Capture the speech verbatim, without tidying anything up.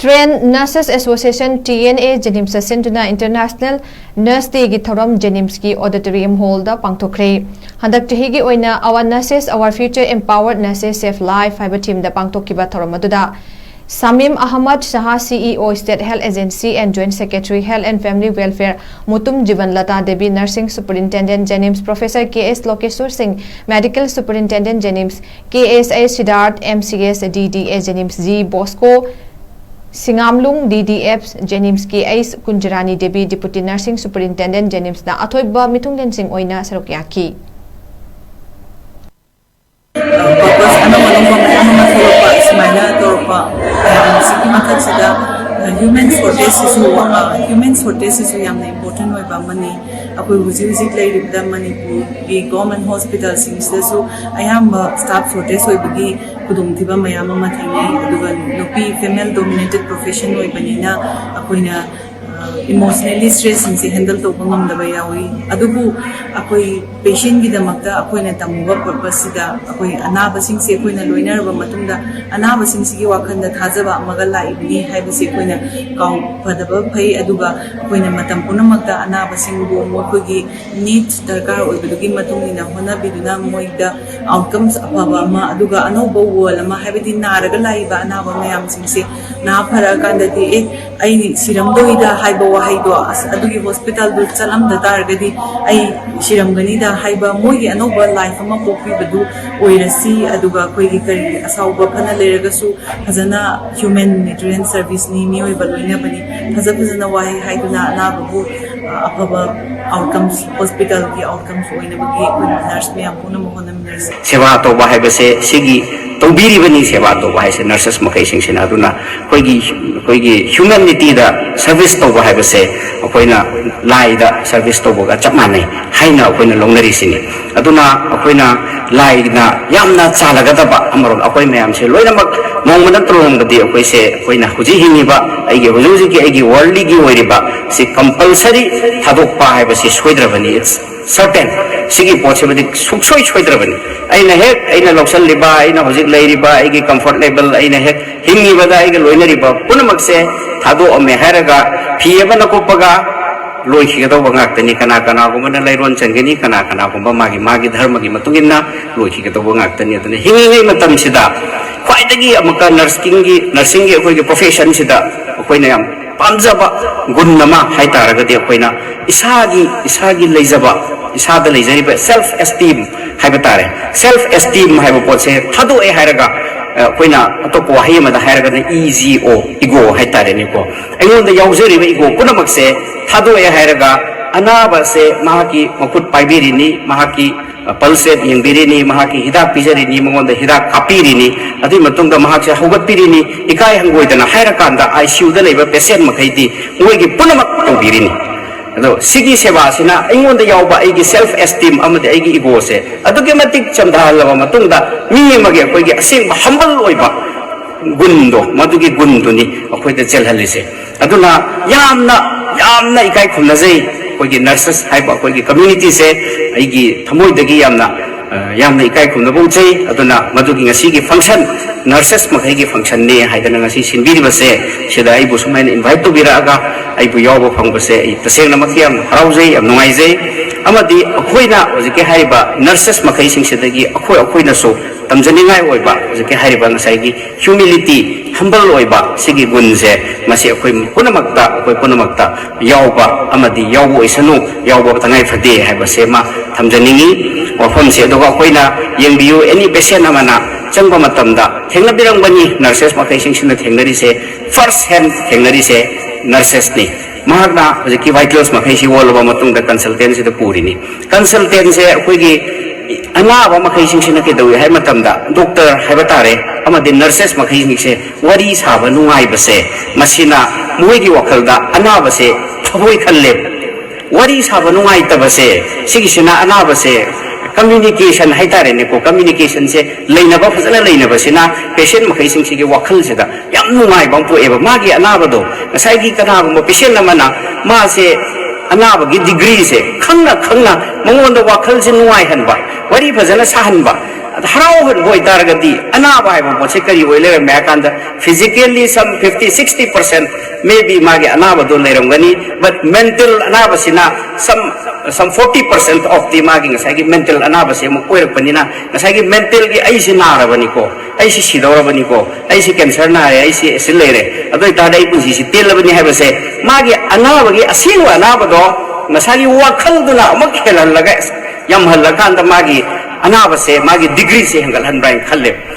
Indian Nurses Association, T N A, JNIMS ꯁꯤꯟꯗꯨꯅ International Nurse Day ꯒꯤ ꯊꯧꯔꯝ JNIMS ꯀꯤ Auditorium Hall ꯗ ꯄꯥꯡꯊꯣꯛꯈ꯭ꯔꯦ꯫ ꯍꯟꯗꯛ ꯆꯍꯤꯒꯤ ꯑꯣꯏꯅ Our Nurses, Our Future, Empowered Nurses, Save Life ꯍꯥꯏꯕ theme ꯗ ꯄꯥꯡꯊꯣꯛꯈꯤꯕ ꯊꯧꯔꯝ ꯑꯗꯨꯗ ꯁꯃꯤꯝ ꯑꯍꯃꯗ ꯁꯍꯥ, C E O, State Health Agency and Joint Secretary, Health and Family Welfare, Mutum Jiban Lata Devi, Nursing Superintendent, JNIMS, Professor K S ꯂꯣꯀꯦꯁꯣꯔ ꯁꯤꯡ, Medical Superintendent, JNIMS, K S A Siddharth, M C S, D D A, JNIMS, G Bosco ꯁꯤꯡꯉꯥꯝꯂꯨꯡ, D D F, JNIMS, K H Kunjarani Devi, Deputy Nursing Superintendent, JNIMS ꯅ ꯑꯊꯣꯏꯕ ꯃꯤꯊꯨꯡꯂꯦꯟꯁꯤꯡ ꯑꯣꯏꯅ ꯁꯔꯨꯛ ꯌꯥꯈꯤ꯫ Purpose ꯑꯅꯧ ꯑꯅꯧꯕ ꯃꯌꯥꯝ ꯑꯃ ꯊꯣꯛꯂꯛꯄ, ꯁꯨꯃꯥꯏꯅ ꯇꯧꯔꯛꯄ ꯃꯌꯥꯝꯁꯤꯒꯤ ꯃꯊꯛꯁꯤꯗ human shortage ꯁꯤꯁꯨ, human shortage ꯁꯤꯁꯨ ꯌꯥꯝꯅ important ꯑꯣꯏꯕ ꯑꯃꯅꯤ꯫ ꯑꯩꯈꯣꯏ ꯍꯧꯖꯤꯛ ꯍꯧꯖꯤꯛ ꯂꯩꯔꯤꯕꯗ ꯃꯅꯤꯄꯨꯔꯒꯤ government hospital ꯁꯤꯡꯁꯤꯗꯁꯨ ꯑꯌꯥꯝꯕ staff shortage ꯑꯣꯏꯕꯒꯤ ꯈꯨꯗꯣꯡꯊꯤꯕ ꯃꯌꯥꯝ ꯑꯃ ꯊꯦꯡꯅꯩ꯫ ꯑꯗꯨꯒ ꯅꯨꯄꯤ, female dominated profession ꯑꯣꯏꯕꯅꯤꯅ ꯑꯩꯈꯣꯏꯅ emotionally stress ꯁꯤꯡꯁꯦ handle ꯇꯧꯕ ꯉꯝꯗꯕ ꯌꯥꯎꯏ꯫ ꯑꯗꯨꯕꯨ ꯑꯩꯈꯣꯏ patient ꯀꯤꯗꯃꯛꯇ ꯑꯩꯈꯣꯏꯅ ꯇꯝꯃꯨꯕ purpose ꯁꯤꯗ ꯑꯩꯈꯣꯏ ꯑꯅꯥꯕꯁꯤꯡꯁꯦ ꯑꯩꯈꯣꯏꯅ ꯂꯣꯏꯅꯔꯕ ꯃꯇꯨꯡꯗ ꯑꯅꯥꯕꯁꯤꯡꯁꯤꯒꯤ ꯋꯥꯈꯜꯗ ꯊꯥꯖꯕ ꯑꯃꯒ ꯂꯥꯛꯏꯕꯅꯤ ꯍꯥꯏꯕꯁꯤ ꯑꯩꯈꯣꯏꯅ ꯀꯥꯎꯐꯗꯕ ꯐꯩ꯫ ꯑꯗꯨꯒ ꯑꯩꯈꯣꯏꯅ ꯃꯇꯝ ꯄꯨꯝꯅꯃꯛꯇ ꯑꯅꯥꯕꯁꯤꯡꯕꯨ ꯃꯈꯣꯏꯒꯤ needs ꯗꯔꯀꯥꯔ ꯑꯣꯏꯕꯗꯨꯒꯤ ꯃꯇꯨꯡ ꯏꯟꯅ ꯍꯣꯠꯅꯕꯤꯗꯨꯅ ꯃꯣꯏꯗ outcomes ꯑꯐꯕ ꯑꯃ, ꯑꯗꯨꯒ ꯑꯅꯧꯕ world ꯑꯃ, ꯍꯥꯏꯕꯗꯤ ꯅꯥꯔꯒ ꯂꯥꯛꯏꯕ ꯑꯅꯥꯕ ꯃꯌꯥꯝꯁꯤꯡꯁꯦ ꯅꯥ ꯐꯔꯛꯑꯀꯥꯟꯗꯗꯤ, "ꯑꯦ, ꯑꯩ ꯁꯤꯔꯝꯗꯣꯏꯗ" ꯍꯥꯏꯕ ꯋꯥꯍꯩꯗꯣ, "ꯑꯁ, ꯑꯗꯨꯒꯤ hospital ꯗꯨ ꯆꯠꯂꯝꯗ ꯇꯥꯔꯒꯗꯤ ꯑꯩ ꯁꯤꯔꯝꯒꯅꯤꯗ" ꯍꯥꯏꯕ ꯃꯣꯏꯒꯤ ꯑꯅꯧꯕ life ꯑꯃ ꯄꯣꯛꯄꯤꯕꯗꯨ ꯑꯣꯏꯔꯁꯤ꯫ ꯑꯗꯨꯒ ꯑꯩꯈꯣꯏꯒꯤ ꯀꯔꯤ ꯑꯁꯥꯎꯕ ꯐꯅ ꯂꯩꯔꯒꯁꯨ ꯐꯖꯅ humanitarian service ꯅꯤ, ꯃꯤꯑꯣꯏꯕ ꯂꯣꯏꯅꯕꯅꯤ꯫ ꯐꯖ ꯐꯖꯅ ꯋꯥꯍꯩ ꯍꯥꯏꯗꯨꯅ ꯑꯅꯥꯕꯕꯨ, ꯑ, ꯑꯐꯕ outcomes, hospital ꯒꯤ outcomes ꯑꯣꯏꯅꯕꯒꯤ ꯑꯩꯈꯣꯏ nurse ꯃꯌꯥꯝ ꯄꯨꯝꯅꯃꯛ ꯍꯣꯠꯅꯃꯤꯟꯅꯔꯁꯤ꯫ ꯁꯦꯕꯥ ꯇꯧꯕ ꯍꯥꯏꯕꯁꯦ ꯁꯤꯒꯤ ꯇꯧꯕꯤꯔꯤꯕꯅꯤ꯫ ꯁꯦꯕꯥ ꯇꯧꯕ ꯍꯥꯏꯁꯦ nurses ꯃꯈꯩꯁꯤꯡꯁꯤꯅ꯫ ꯑꯗꯨꯅ ꯑꯩꯈꯣꯏꯒꯤ, ꯑꯩꯈꯣꯏꯒꯤ humanity ꯗ service ꯇꯧꯕ ꯍꯥꯏꯕꯁꯦ ꯑꯩꯈꯣꯏꯅ ꯂꯥꯏꯗ service ꯇꯧꯕꯒ ꯆꯞ ꯃꯥꯟꯅꯩ ꯍꯥꯏꯅ ꯑꯩꯈꯣꯏꯅ ꯂꯧꯅꯔꯤꯁꯤꯅꯤ꯫ ꯑꯗꯨꯅ ꯑꯩꯈꯣꯏꯅ ꯂꯥꯏꯅ ꯌꯥꯝꯅ ꯆꯥꯜꯂꯒꯗꯕ ꯑꯃꯔꯣꯝ, ꯑꯩꯈꯣꯏ ꯃꯌꯥꯝꯁꯦ ꯂꯣꯏꯅꯃꯛ ꯅꯣꯡꯃ ꯅꯠꯇ꯭ꯔ ꯅꯣꯡꯃꯗꯤ ꯑꯩꯈꯣꯏꯁꯦ, ꯑꯩꯈꯣꯏꯅ ꯍꯧꯖꯤꯛ ꯍꯤꯡꯉꯤꯕ ꯑꯩꯒꯤ ꯍꯧꯖꯤꯛ ꯍꯧꯖꯤꯛꯀꯤ ꯑꯩꯒꯤ world ꯒꯤ ꯑꯣꯏꯔꯤꯕ ꯁꯤ compulsory ꯊꯥꯗꯣꯛꯄ ꯍꯥꯏꯕꯁꯤ ꯁꯣꯏꯗ꯭ꯔꯕꯅꯤ, it's certain꯫ ꯁꯤꯒꯤ ꯄꯣꯠꯁꯤꯃꯗꯤ ꯁꯨꯡꯁꯣꯏ ꯁꯣꯏꯗ꯭ꯔꯕꯅꯤ꯫ ꯑꯩꯅ ꯍꯦꯛ, ꯑꯩꯅ ꯂꯧꯁꯜꯂꯤꯕ, ꯑꯩꯅ ꯍꯧꯖꯤꯛ ꯂꯩꯔꯤꯕ, ꯑꯩꯒꯤ comfort level, ꯑꯩꯅ ꯍꯦꯛ ꯍꯤꯡꯉꯤꯕꯗ ꯑꯩꯒ ꯂꯣꯏꯅꯔꯤꯕ ꯄꯨꯝꯅꯃꯛꯁꯦ ꯊꯥꯗꯣꯛꯑꯝꯃꯦ ꯍꯥꯏꯔꯒ, ꯐꯤ ꯑꯃꯅ ꯀꯨꯞꯄꯒ ꯂꯣꯏꯈꯤꯒꯗꯧꯕ ꯉꯥꯛꯇꯅꯤ꯫ ꯀꯅꯥ ꯀꯅꯥꯒꯨꯝꯕꯅ ꯂꯩꯔꯣꯟ ꯆꯟꯒꯅꯤ, ꯀꯅꯥ ꯀꯅꯥꯒꯨꯝꯕ ꯃꯥꯒꯤ ꯃꯥꯒꯤ ꯙꯔꯃꯒꯤ ꯃꯇꯨꯡ ꯏꯟꯅ ꯂꯣꯏꯈꯤꯒꯗꯧꯕ ꯉꯥꯛꯇꯅꯤ꯫ ꯑꯗꯨꯅ ꯍꯤꯡꯂꯤꯉꯩ ꯃꯇꯝꯁꯤꯗ ꯈ꯭ꯋꯥꯏꯗꯒꯤ ꯑꯃꯨꯛꯀ ꯅꯔꯁꯀꯤꯡꯒꯤ, ꯅꯔꯁꯤꯡꯒꯤ ꯑꯩꯈꯣꯏꯒꯤ professionꯁꯤꯗ ꯑꯩꯈꯣꯏꯅ ꯌꯥꯝ ꯄꯥꯝꯖꯕ ꯒꯨꯟ ꯑꯃ ꯍꯥꯏ ꯇꯥꯔꯒꯗꯤ, ꯑꯩꯈꯣꯏꯅ ꯏꯁꯥꯒꯤ, ꯏꯁꯥꯒꯤ ꯂꯩꯖꯕ, ꯏꯁꯥꯗ ꯂꯩꯖꯔꯤꯕ self esteem ꯍꯥꯏꯕ ꯇꯥꯔꯦ꯫ Self esteem ꯍꯥꯏꯕ ꯄꯣꯠꯁꯦ ꯊꯥꯗꯣꯛꯑꯦ ꯍꯥꯏꯔꯒ, ꯑ, ꯑꯩꯈꯣꯏꯅ ꯑꯇꯣꯞꯄ ꯋꯥꯍꯩ ꯑꯃꯗ ꯍꯥꯏꯔꯒꯗꯤ ego, ego ꯍꯥꯏ ꯇꯥꯔꯦꯅꯦꯀꯣ꯫ ꯑꯩꯉꯣꯟꯗ ꯌꯥꯎꯖꯔꯤꯕ ego ꯄꯨꯝꯅꯃꯛꯁꯦ ꯊꯥꯗꯣꯛꯑꯦ ꯍꯥꯏꯔꯒ, ꯑꯅꯥꯕꯁꯦ ꯃꯍꯥꯛꯀꯤ ꯃꯈꯨꯠ ꯄꯥꯏꯕꯤꯔꯤꯅꯤ, ꯃꯍꯥꯛꯀꯤ pulse rate ꯌꯦꯡꯕꯤꯔꯤꯅꯤ, ꯃꯍꯥꯛꯀꯤ ꯍꯤꯗꯥꯛ ꯄꯤꯖꯔꯤꯅꯤ, ꯃꯉꯣꯟꯗ ꯍꯤꯗꯥꯛ ꯀꯥꯞꯄꯤꯔꯤꯅꯤ, ꯑꯗꯨꯒꯤ ꯃꯇꯨꯡꯗ ꯃꯍꯥꯛꯁꯦ ꯍꯧꯒꯠꯄꯤꯔꯤꯅꯤ, ꯏꯀꯥꯏ ꯍꯪꯒꯣꯏꯗꯅ ꯍꯥꯏꯔꯀꯥꯟꯗ ICUꯗ ꯂꯩꯕ patient ꯃꯈꯩꯗꯤ ꯃꯣꯏꯒꯤ ꯄꯨꯝꯅꯃꯛ ꯇꯧꯕꯤꯔꯤꯅꯤ꯫ ꯑꯗꯣ ꯁꯤꯒꯤ ꯁꯦꯕꯥꯁꯤꯅ ꯑꯩꯉꯣꯟꯗ ꯌꯥꯎꯕ ꯑꯩꯒꯤ self esteem ꯑꯃꯗꯤ ꯑꯩꯒꯤ egoꯁꯦ ꯑꯗꯨꯛꯀꯤ ꯃꯇꯤꯛ ꯆꯝꯊꯍꯜꯂꯕ ꯃꯇꯨꯡꯗ, ꯃꯤ ꯑꯃꯒꯤ ꯑꯩꯈꯣꯏꯒꯤ ꯑꯁꯦꯡꯕ humble ꯑꯣꯏꯕ ꯒꯨꯟꯗꯣ, ꯃꯗꯨꯒꯤ ꯒꯨꯟꯗꯨꯅꯤ ꯑꯩꯈꯣꯏꯗ ꯆꯦꯜꯍꯜꯂꯤꯁꯦ꯫ ꯑꯗꯨꯅ ꯌꯥꯝꯅ, ꯌꯥꯝꯅ ꯏꯀꯥꯏ ꯈꯨꯝꯅꯖꯩ꯫ ꯑꯩꯈꯣꯏꯒꯤ nurses ꯍꯥꯏꯕ ꯑꯩꯈꯣꯏꯒꯤ communityꯁꯦ ꯑꯩꯒꯤ ꯊꯃꯣꯏꯗꯒꯤ ꯌꯥꯝꯅ, ꯑ, ꯌꯥꯝꯅ ꯏꯀꯥꯏ ꯈꯨꯝꯅꯕ ꯎꯠꯆꯩ꯫ ꯑꯗꯨꯅ ꯃꯗꯨꯒꯤ ꯉꯁꯤꯒꯤ function, nurses ꯃꯈꯩꯒꯤ functionꯅꯦ ꯍꯥꯏꯗꯅ ꯉꯁꯤ ꯁꯤꯟꯕꯤꯔꯤꯕꯁꯦ, ꯁꯤꯗ ꯑꯩꯕꯨ ꯁꯨꯃꯥꯏꯅ invite ꯇꯧꯕꯤꯔꯛꯑꯒ ꯑꯩꯕꯨ ꯌꯥꯎꯕ ꯐꯪꯕꯁꯦ ꯑꯩ ꯇꯁꯦꯡꯅꯃꯛꯀꯤ ꯌꯥꯝ ꯍꯔꯥꯎꯖꯩ, ꯌꯥꯝ ꯅꯨꯡꯉꯥꯏꯖꯩ꯫ ꯑꯃꯗꯤ ꯑꯩꯈꯣꯏꯅ ꯍꯧꯖꯤꯛꯀꯤ ꯍꯥꯏꯔꯤꯕ nurses ꯃꯈꯩꯁꯤꯡꯁꯤꯗꯒꯤ ꯑꯩꯈꯣꯏ, ꯑꯩꯈꯣꯏꯅꯁꯨ ꯇꯝꯖꯅꯤꯡꯉꯥꯏ ꯑꯣꯏꯕ ꯍꯧꯖꯤꯛꯀꯤ ꯍꯥꯏꯔꯤꯕ ꯉꯁꯥꯏꯒꯤ humility, humble ꯑꯣꯏꯕ ꯁꯤꯒꯤ ꯒꯨꯟꯁꯦ, ꯃꯁꯤ ꯑꯩꯈꯣꯏ ꯄꯨꯝꯅꯃꯛꯇ, ꯑꯩꯈꯣꯏ ꯄꯨꯝꯅꯃꯛꯇ ꯌꯥꯎꯕ ꯑꯃꯗꯤ ꯌꯥꯎꯕ ꯑꯣꯏꯁꯅꯨ, ꯌꯥꯎꯕ ꯇꯉꯥꯏ ꯐꯗꯦ ꯍꯥꯏꯕꯁꯦ ꯑꯃ ꯊꯝꯖꯅꯤꯡꯉꯤ ꯋꯥꯐꯝꯁꯦ꯫ ꯑꯗꯨꯒ ꯑꯩꯈꯣꯏꯅ ꯌꯦꯡꯕꯤꯌꯨ, any patient ꯑꯃꯅ ꯆꯪꯕ ꯃꯇꯝꯗ ꯊꯦꯡꯅꯕꯤꯔꯝꯒꯅꯤ, nurses ꯃꯈꯩꯁꯤꯡꯁꯤꯅ ꯊꯦꯡꯅꯔꯤꯁꯦ, first hand ꯊꯦꯡꯅꯔꯤꯁꯦ nursesꯅꯤ꯫ ꯃꯍꯥꯛꯅ ꯍꯧꯖꯤꯛꯀꯤ vitals ꯃꯈꯩꯁꯤ ꯑꯣꯜꯂꯕ ꯃꯇꯨꯡꯗ consultantꯁꯤꯗ ꯄꯨꯔꯤꯅꯤ꯫ Consultantꯁꯦ ꯑꯩꯈꯣꯏꯒꯤ ꯑꯅꯥꯕ ꯃꯈꯩꯁꯤꯡꯁꯤꯅ ꯀꯩꯗꯧꯏ ꯍꯥꯏꯕ ꯃꯇꯝꯗ, doctor ꯍꯥꯏꯕ ꯇꯥꯔꯦ, ꯑꯃꯗꯤ nurses ꯃꯈꯩꯁꯤꯡꯁꯦ ꯋꯥꯔꯤ ꯁꯥꯕ ꯅꯨꯡꯉꯥꯏꯕꯁꯦ, ꯃꯁꯤꯅ ꯃꯣꯏꯒꯤ ꯋꯥꯈꯜꯗ ꯑꯅꯥꯕꯁꯦ ꯊꯃꯣꯏ ꯈꯜꯂꯦꯕ꯫ ꯋꯥꯔꯤ ꯁꯥꯕ ꯅꯨꯡꯉꯥꯏꯇꯕꯁꯦ, ꯁꯤꯒꯤꯁꯤꯅ ꯑꯅꯥꯕꯁꯦ communication ꯍꯥꯏꯇꯥꯔꯦꯅꯦꯀꯣ, communicationꯁꯦ ꯂꯩꯅꯕ, ꯐꯖꯅ ꯂꯩꯅꯕꯁꯤꯅ patient ꯃꯈꯩꯁꯤꯡꯁꯤꯒꯤ ꯋꯥꯈꯜꯁꯤꯗ ꯌꯥꯝ ꯅꯨꯡꯉꯥꯏꯕ ꯑꯃ ꯄꯣꯛꯑꯦꯕ꯫ ꯃꯥꯒꯤ ꯑꯅꯥꯕꯗꯣ, ꯉꯁꯥꯏꯒꯤ ꯀꯅꯥꯒꯨꯝꯕ patient ꯑꯃꯅ ꯃꯥꯁꯦ ꯑꯅꯥꯕꯒꯤ degreeꯁꯦ ꯈꯪꯅ ꯈꯪꯅ ꯃꯉꯣꯟꯗ ꯋꯥꯈꯜꯁꯦ ꯅꯨꯡꯉꯥꯏꯍꯟꯕ, ꯋꯥꯔꯤ ꯐꯖꯅ ꯁꯥꯍꯟꯕ, ꯑꯗ ꯍꯔꯥꯎꯍꯟꯕ ꯑꯣꯏꯇꯥꯔꯒꯗꯤ, ꯑꯅꯥꯕ ꯍꯥꯏꯕ ꯄꯣꯠꯁꯦ ꯀꯔꯤ ꯑꯣꯏ ꯂꯩꯔꯝꯃꯦ ꯍꯥꯏ ꯀꯥꯟꯗ, physically some fifty sixty percent maybe ꯃꯥꯒꯤ ꯑꯅꯥꯕꯗꯣ ꯂꯩꯔꯝꯒꯅꯤ, but mental ꯑꯅꯥꯕꯁꯤꯅ some some forty percent of the ꯃꯥꯒꯤ ꯉꯁꯥꯏꯒꯤ mental ꯑꯅꯥꯕꯁꯦ ꯑꯃꯨꯛ ꯑꯣꯏꯔꯛꯄꯅꯤꯅ, ꯉꯁꯥꯏꯒꯤ mentalꯒꯤ "ꯑꯩꯁꯦ ꯅꯥꯔꯕꯅꯤꯀꯣ, ꯑꯩꯁꯦ ꯁꯤꯗꯧꯔꯕꯅꯤꯀꯣ, ꯑꯩꯁꯦ cancer ꯅꯥꯔꯦ, ꯑꯩꯁꯦ ꯑꯁꯤ ꯂꯩꯔꯦ, ꯑꯗꯨ ꯑꯣꯏꯇꯥꯔꯗꯤ ꯑꯩ ꯄꯨꯟꯁꯤꯁꯤ ꯇꯦꯜꯂꯕꯅꯤ" ꯍꯥꯏꯕꯁꯦ, ꯃꯥꯒꯤ ꯑꯅꯥꯕꯒꯤ ꯑꯁꯦꯡꯕ ꯑꯅꯥꯕꯗꯣ ꯉꯁꯥꯏꯒꯤ ꯋꯥꯈꯜꯗꯨꯅ ꯑꯃꯨꯛ ꯍꯦꯜꯍꯜꯂꯒ, ꯌꯥꯝꯍꯜꯂꯀꯥꯟꯗ ꯃꯥꯒꯤ ꯑꯅꯥꯕꯁꯦ, ꯃꯥꯒꯤ degreeꯁꯦ ꯍꯦꯟꯒꯠꯍꯟꯕ꯭ꯔꯥ ꯍꯥꯏꯅ ꯈꯜꯂꯦꯕ꯫